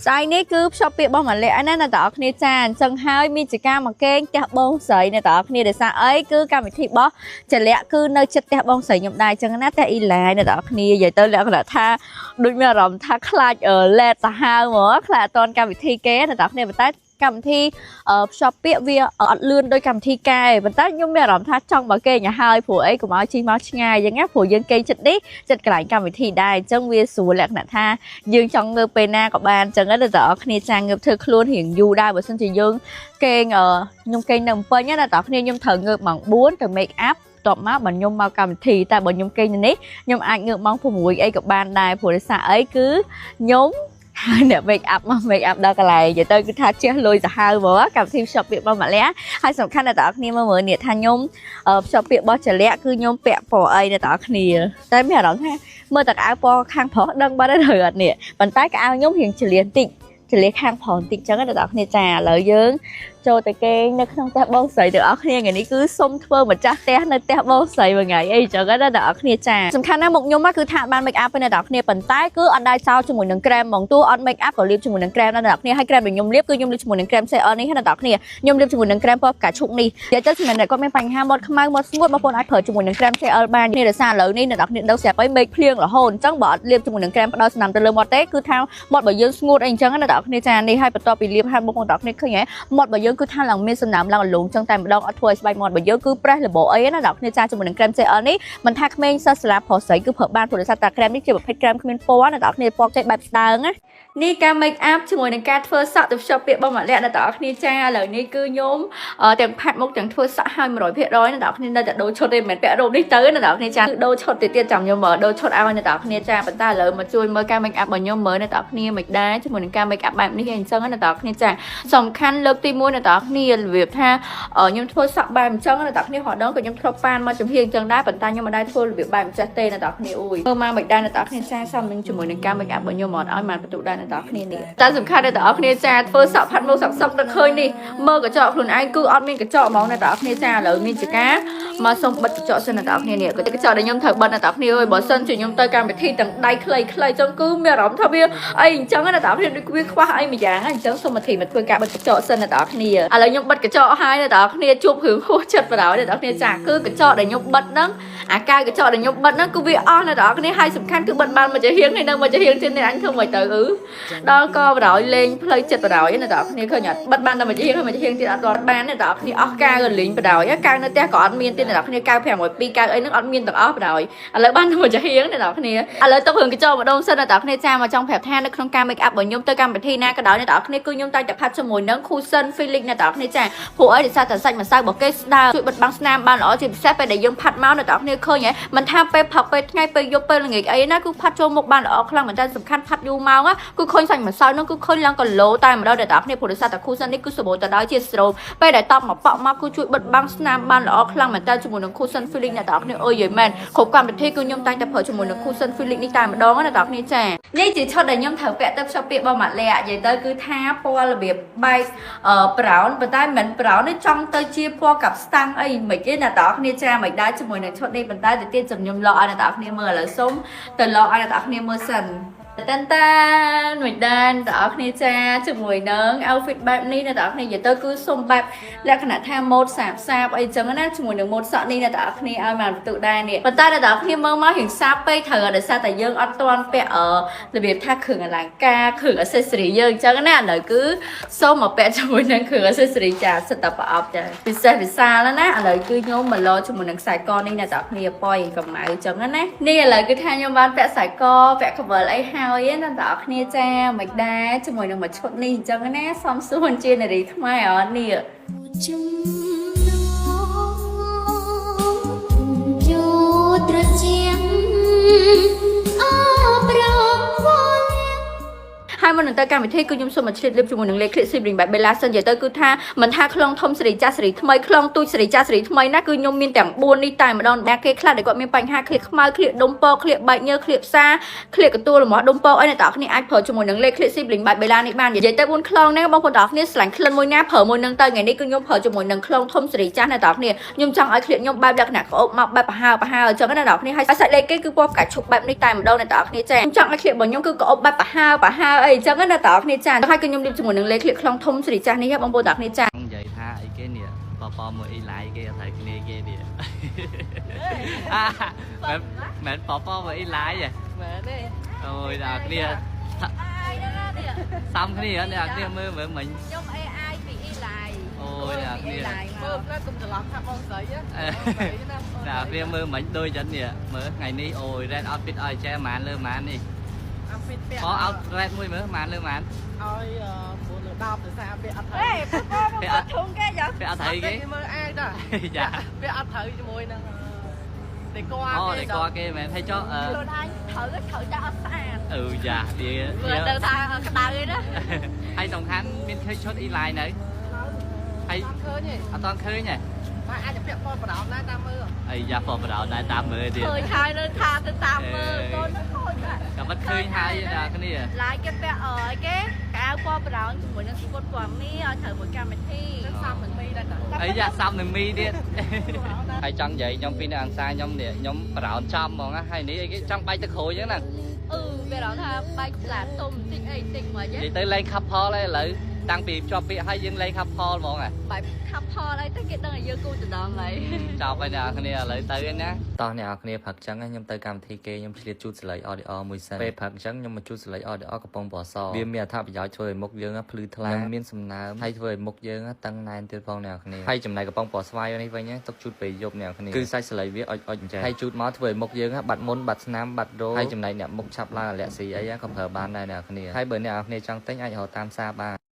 ស្អែកនេះគឺភ្ជាប់ពាក្យរបស់ម៉ាឡេណាអ្នកទាំងអស់គ្នាចាអញ្ចឹងហើយមានជាការមកគេងផ្ទះបងស្រីអ្នកទាំងអស់គ្នាដោយសារអីគឺកម្មវិធីរបស់ចលៈគឺនៅចិត្តផ្ទះបងស្រីខ្ញុំដែរអញ្ចឹងណាផ្ទះអ៊ីឡាយអ្នកទាំងអស់គ្នានិយាយទៅលក្ខណៈថាដូចមានអារម្មណ៍ថាខ្លាចលេតសាហាវហ្មងខ្លាចអត់ទាន់កម្មវិធីគេអ្នកទាំងអស់គ្នាប៉ុន្តែកម្មវិធីភ្ជាប់ពាក្យវាអត់លឿនដោយកម្មវិធីកែប៉ុន្តែខ្ញុំមានអារម្មណ៍ថាចង់មកគេងឲ្យហើយព្រោះអីកុំឲ្យជិះមកឆ្ងាយអញ្ចឹងណាព្រោះយើងគេងចិត្តនេះចិត្តកន្លែងកម្មវិធីដែរអញ្ចឹងវាស្រួលលក្ខណៈថា យើងចង់ងើបពេលណាក៏បានអញ្ចឹងណាដល់តែគ្នាចាងើបធ្វើខ្លួនរៀងយូរដែរបើសិនជាយើងគេងខ្ញុំគេងនៅភ្នំពេញណាដល់តែគ្នាខ្ញុំត្រូវងើបម៉ោង4ទៅ make up តបមកបើខ្ញុំមកកម្មវិធីតែបើខ្ញុំគេងនៅនេះខ្ញុំអាចងើបម៉ោង6អីក៏បានដែរព្រោះដោយសារអីគឺខ្ញុំហើយអ្នក make up មក make up ដល់កន្លែងនិយាយទៅគឺថាជះលុយសាហាវហ្មងកម្មវិធី shop ពាក្យរបស់ម៉ាឡែហើយសំខាន់ដល់តែគ្នាមើលមើលនេះថាខ្ញុំភ្ជាប់ពាក្យរបស់ចលៈគឺខ្ញុំពាក់ពណ៌អីដល់តែគ្នាតែមានអារម្មណ៍ថាមើលតែកៅអៅពណ៌ខាងប្រុសដឹងបាត់ហើយត្រូវអត់នេះប៉ុន្តែកៅអៅខ្ញុំរៀងចលៀនតិចចលៀខាងប្រុសបន្តិចចឹងណាដល់អ្នកគ្នាចាឥឡូវយើងចូលទៅគេងនៅក្នុងផ្ទះបងស្រីទាំងអស់គ្នាថ្ងៃនេះគឺសុំធ្វើម្ចាស់ផ្ទះនៅផ្ទះបងស្រីមួយថ្ងៃអីចឹងណាដល់អ្នកគ្នាចាសំខាន់ណាស់មុខខ្ញុំគឺថាបាន make up ទេអ្នកគ្នាប៉ុន្តែគឺអត់ដែរចោលជាមួយនឹងក្រែមហ្មងទោះអត់ make up ក៏លាបជាមួយនឹងក្រែមដែរអ្នកគ្នាហើយក្រែមដែលខ្ញុំលាបគឺខ្ញុំលាបជាមួយនឹងក្រែម CL នេះណាអ្នកគ្នាខ្ញុំលាបជាមួយនឹងក្រែមពណ៌ផ្កាឈូកនេះនិយាយទៅសម្រាប់អ្នកគាត់មានបញ្ហាមាត់ខ្មៅមាត់ស្ងួតបងប្អូនអាចប្រើជាមួយនឹងក្រែម CL បាននេះដោយសារឥឡូវនេះអ្នកគ្នាដឹងស្រាប់ហើយមេឃភ្លៀងរហូតអញ្ចឹងបើអត់លាបជាមួយនឹងក្រែមផ្ដល់សំណើមទៅលើមាត់ទេគឺថាមាត់របស់យើងស្ងួតអីអញ្ចឹងណាអ្នកគ្នាចានេះហើយបន្ទាប់ពីលាបហើយបងប្អូនទាំងគ្នាឃើញហ៎មាត់របស់យើងគឺថាឡើងមានសំណើមឡើងរលោងចឹងតែម្ដងអត់ធ្វើឲ្យស្បែកមាត់របស់យើងគឺប្រេះរបអីណាអ្នកគ្នាចាជាមួយនឹងក្រែម CL នេះមិនថាក្មេងសិស្សសាលាប្រុសស្រីគឺប្រើបានព្រោះដោយសារតែក្រែមនេះជាប្រភេទក្រែមគ្មានពណ៌អ្នកគ្នាពណ៌ចេះបែបស្ដើងណានេះការ make up ជាមួយនឹងការធ្វើសក់ទៅភ្ជាប់ពាក្យរបស់ម៉ាក់អ្នកទាំងអស់គ្នាចាឥឡូវនេះគឺខ្ញុំទាំងផាត់មុខទាំងធ្វើសក់ឲ្យ100%អ្នកទាំងអស់គ្នានៅតែដូរឈុតទេមិនមែនពាក់រ៉ូបនេះទៅអ្នកទាំងអស់គ្នាចាគឺដូរឈុតទៀតទៀតចាំខ្ញុំដូរឈុតឲ្យអ្នកទាំងអស់គ្នាចាប៉ុន្តែឥឡូវមកជួយមើលការ make up របស់ខ្ញុំមើលអ្នកទាំងអស់គ្នាមិនដែរជាមួយនឹងការ make up បែបនេះឯងអញ្ចឹងអ្នកទាំងអស់គ្នាចាសំខាន់លើកទី1អ្នកទាំងអស់គ្នារបៀបថាខ្ញុំធ្វើសក់បែបអញ្ចឹងអ្នកទាំងអស់គ្នារហដងក៏ខ្ញុំធ្លាប់ប៉ានមកចំហៀងអញ្ចឹងដែរប៉ុន្តែខ្ញុំមិនដែរធ្វើរបៀបបែបអញ្ចេះទេអ្នកទាំងអស់គ្នាអ៊ុយមើលមកមិនដែរអ្នកទាំងអស់គ្នាចាសំនឹងជាមួយនឹងការ make up របស់ខ្ញុំអត់ឲ្យបានបន្ទុកដែរអ្នកទាំងអស់គ្នានេះតែសំខាន់អ្នកទាំងអស់គ្នាចាធ្វើសក់ផាត់មុខសក់សុកទៅឃើញនេះមើលកញ្ចក់ខ្លួនឯងគឺអត់មានកញ្ចក់ហ្មងអ្នកទាំងអស់គ្នាចាឥឡូវមានជាការមកសុំបិទកញ្ចក់សិនអ្នកទាំងអស់គ្នានេះកញ្ចក់ដែលខ្ញុំត្រូវបិទអ្នកទាំងអស់គ្នាអើយបើសិនជាខ្ញុំទៅកម្មវិធីទាំងដៃខ្លីៗចឹងគឺមានអារម្មណ៍ថាវាអីអញ្ចឹងអ្នកទាំងអស់គ្នាដូចវាខ្វះអីមួយយ៉ាងអញ្ចឹងសូមមកធីមកធ្វើការបិទកញ្ចក់សិនអ្នកទាំងអស់គ្នាឥឡូវខ្ញុំបិទកញ្ចក់ហើយអ្នកទាំងអស់គ្នាជួបរឿងហួសចិត្តបណ្ដោយអ្នកទាំងអស់គ្នាចាគឺកញ្ចក់ដែលខ្ញុំបិទហ្នឹងអាកាយកញ្ចក់ដែលខ្ញុំបិទហ្នឹងគឺវាអស់អ្នកទាំងអស់គ្នាហើយសំខាន់គឺបិទបានមួយចំហៀងហើយនៅមួយចំហៀងទៀតនេះអញធ្វើមិនទៅអឺដល់កបណ្ដោយលេងផ្លូវចិត្តបណ្ដោយអ្នកទាំងអស់គ្នាឃើញអត់បិទបានតែមួយចំហៀងហើយមួយចំហៀងទៀតអត់ដល់បានអ្នកទាំងអស់គ្នាអស់កាវក៏លេងបណ្ដោយកៅនៅផ្ទះក៏អត់មានទៀតអ្នកទាំងអស់គ្នាកៅ502កៅអីហ្នឹងអត់មានទាំងអស់បណ្ដោយឥឡូវបានតែមួយចំហៀងអ្នកទាំងអស់គ្នាឥឡូវទៅរឿងកញ្ចក់ម្ដងសិនអ្នកទាំងអស់គ្នាចាមកចង់ប្រាប់ថានៅក្នុងការ make up របស់ខ្ញុំទៅកម្មវិធីណាក៏ដោយអ្នកទាំងអស់គ្នាគឺខ្ញុំតែងតែផាត់ជាមួយនឹង cushion feeling អ្នកទាំងអស់គ្នាចាព្រោះអីដោយសារតែសាច់ម្សៅរបស់គេស្ដើងជួយបិទបាំងស្នាមបានល្អជាពិសេសពេលដែលយើងផាត់មកអ្នកទាំងអស់គ្នាឃើញហ៎មិនថាពេលផឹកពេលថ្ងៃពេលយប់ពេលល្ងាចអីណាគឺផាត់ចូលមុខបានល្អខ្លាំងមែនតើសំខាន់ផាត់យូរមកគឺឃើញសាច់ម្សៅនោះគឺឃើញឡើងគីឡូតែម្ដងអ្នកទាំងអស់គ្នាព្រោះដោយសារតែ cushion នេះគឺសម្បូរទៅដោយជាតិស្រូបពេលដែលតបមកប៉ក់មកគឺជួយបិទបាំងស្នាមបានល្អខ្លាំងមែនតើជាមួយនឹង cushion feeling អ្នកទាំងអស់គ្នាអើយយមែនគ្រប់កម្មវិធីគឺខ្ញុំតែងតែប្រើជាមួយនឹង cushion feeling នេះតែម្ដងណាអ្នកទាំងអស់គ្នាចានេះជាឈុតដែលខ្ញុំត្រូវពាក់ទៅភ្ជាប់ពាក្យរបស់ម៉ាក់លាក់និយាយទៅគឺថាពណ៌របៀបបែកអឺ brown ប៉ុន្តែមិន brown នេះចង់ទៅជាពណ៌កាប់ស្តាំងអីមិនទេអ្នកទាំងអស់គ្នាចាមិនដែរជាមួយនឹងឈុតនេះប៉ុន្តែទៅទៀតខ្ញុំលកឲ្យអ្នកទាំងអស់គ្នាមើលឥឡូវសុំទៅលកឲ្យអ្នកទាំងអស់គ្នាមើលសិនតានតានមិនដែរអ្នកទាំងអស់គ្នាចាជាមួយនឹង outfit បែបនេះអ្នកទាំងអស់គ្នានិយាយទៅគឺសុំបែបលក្ខណៈថាម៉ូតសាបសាបអីចឹងណាជាមួយនឹងម៉ូតសក់នេះអ្នកទាំងអស់គ្នាឲ្យបានបន្ទុកដែរនេះប៉ុន្តែអ្នកទាំងអស់គ្នាមើលមករៀងសាបពេកត្រូវដោយសារតែយើងអត់ទាន់ពាក់អឺរបៀបថាគ្រឿងអលង្ការគ្រឿង accessory យើងអញ្ចឹងណាឥឡូវគឺសូមមកពាក់ជាមួយនឹងគ្រឿង accessory ចាសិតតែប្រអប់ចាពិសេសវិសាលណាឥឡូវគឺខ្ញុំមកឡជាមួយនឹងខ្សែកនេះអ្នកទាំងអស់គ្នាប៉យកម្ៅអញ្ចឹងណានេះឥឡូវគឺថាខ្ញុំបានពាក់ខ្សែកពាក់កវលអីហើយណាអ្នកទាំងអស់គ្នាចាមិនដែរជាមួយនឹងមួយឈុតនេះអញ្ចឹងណាសំសួនជានារីខ្មែរអត់នេះ ជំនោចូលត្រជាំអប្រងវល់ ហើយមុននឹងទៅកម្មវិធីគឺខ្ញុំសូមមកឆ្លៀតលាបជាមួយនឹងលេខ Click Sibling by Bella សិននិយាយទៅគឺថាមិនថាខ្លងធំសេរីចាស់សេរីថ្មីខ្លងទូចសេរីចាស់សេរីថ្មីណាគឺខ្ញុំមានទាំង4នេះតែម្ដងអ្នកគេខ្លះដែលគាត់មានបញ្ហាក្លៀកខ្មៅក្លៀកដុំពកក្លៀកបែកញើសក្លៀកផ្សាក្លៀកកទួលរមាស់ដុំពកអីអ្នកទាំងអស់គ្នាអាចប្រើជាមួយនឹងលេខ Click Sibling by Bella នេះបាននិយាយទៅ4ខ្លងហ្នឹងបងប្អូនទាំងអស់គ្នាស្រឡាញ់ក្លិនមួយណាប្រើមួយនឹងទៅថ្ងៃនេះគឺខ្ញុំប្រើជាមួយនឹងខ្លងធំសេរីចាស់អ្នកទាំងអស់គ្នាខ្ញុំចង់ឲ្យក្លៀកខ្ញុំបែបលក្ខណៈក្អូបមកបែបប្រហើប្រហើអញ្ចឹងណាអ្នកទាំងអស់គ្នាហើយសាច់លេខគេគឺពណ៌ផ្កាឈូកបែបនេះតែម្ដងអ្នកទាំងអស់គ្នាចាខ្ញុំចង់ឲ្យក្លៀករបស់ខ្ញុំគឺក្អូបបែបប្រហើប្រហើអី អញ្ចឹងណាតើគ្នាចាហើយក៏ខ្ញុំលាបជាមួយនឹងលេខក្លៀកខ្លងធំស្រីចាស់នេះបងប្អូនតើគ្នាចា និយាយថាអីគេនេះបបមួយអ៊ីឡៃគេអត់ត្រូវគ្នាគេនេះអាមែនមែនបបមួយអ៊ីឡៃហ៎ មែនទេ អូយដល់គ្នាសំគ្នាអ្នកគ្នាមើលមើលមិញ ខ្ញុំ AI ពី Eli អូយអ្នកគ្នា មើលផ្លែកុំច្រឡំថាបងស្រីណា អ្នកគ្នាមើលមិញដូចចឹងនេះមើលថ្ងៃនេះអូយ red outfit ឲ្យចែម៉ានលើម៉ាននេះ អាហ្វីតពាក់ ប out red មួយមើលម៉ានលើម៉ាន ឲ្យ9លើ10ដោយសារពាក់អត់ត្រូវ ហេបងប្អូនធុងគេយ៉ាង ពាក់អត់ត្រូវគេ មើលអាយដែរ ចា ពាក់អត់ត្រូវជាមួយនឹងដេក អូដេកគេមែនហើយចុះអឺ ខ្លួនឯងត្រូវត្រូវតែអត់ស្អាត អឺយ៉ាវា មើលទៅថាក្តៅឯណា ហើយសំខាន់មានឃើញឈុតអ៊ីឡៃនៅហើយ អត់ឃើញទេ អត់តឃើញទេ តែអាចจะពាក់ពណ៌ប្រោមដែរតាមមើល អីយ៉ាពណ៌បដោដែរតាមមើលទៀត ឃើញហើយនៅថាទៅតាមមើលកូននឹងខូចដែរ តែមិនឃើញហើយអ្នកគ្នា ឡាយគេពាក់អើយគេកៅពណ៌ប្រោនជាមួយនឹងស្ពុតពណ៌មាឲ្យត្រូវមួយកម្មវិធី នឹងសំនឹងមីដែរតា អីយ៉ាសំនឹងមីទៀតហើយចង់និយាយខ្ញុំពីនៅអង្សាខ្ញុំនេះខ្ញុំប្រោនចំហ្មងហើយនេះអីគេចង់បាច់ទៅក្រួយចឹងណា អឺវារងថាបាច់ឡាទុំតិចអីតិចមក និយាយទៅលេង couple ហើយឥឡូវតាំងពីជាប់ពាក្យហើយយើងលេង couple ហ្មងហ៎ បែប couple អីទៅគេដឹងឲ្យយើងគូដណ្ដងហើយ ចប់ហើយអ្នកគ្នាឥឡូវទៅណាតោះអ្នកគ្នាផឹកចឹងខ្ញុំទៅកម្មវិធីគេខ្ញុំឆ្លៀតជូតសលៃ ODR មួយសិនពេលផឹកចឹងខ្ញុំមកជូតសលៃ ODR កំប៉ុងពណ៌សវាមានអត្ថប្រយោជន៍ធ្វើឲ្យមុខយើងភ្លឺថ្លាមានសំណើមហើយធ្វើឲ្យមុខយើងតឹងណែនទៀតផងអ្នកគ្នាហើយចំណែកកំប៉ុងពណ៌ស្វាយនេះវិញទុកជូតពេលយប់អ្នកគ្នាគឺសាច់សលៃវាអុចអុចអញ្ចឹងហើយជូតមកធ្វើឲ្យមុខយើងបាត់មុនបាត់ស្នាមបាត់រោហើយចំណែកអ្នកមុខឆាប់ឡើងអាឡែស៊ីអីក៏ប្រើបានដែរអ្នកគ្នាហើយបើអ្នកគ្នាចង់ទិញអាចរកតាមផ្សារបាន។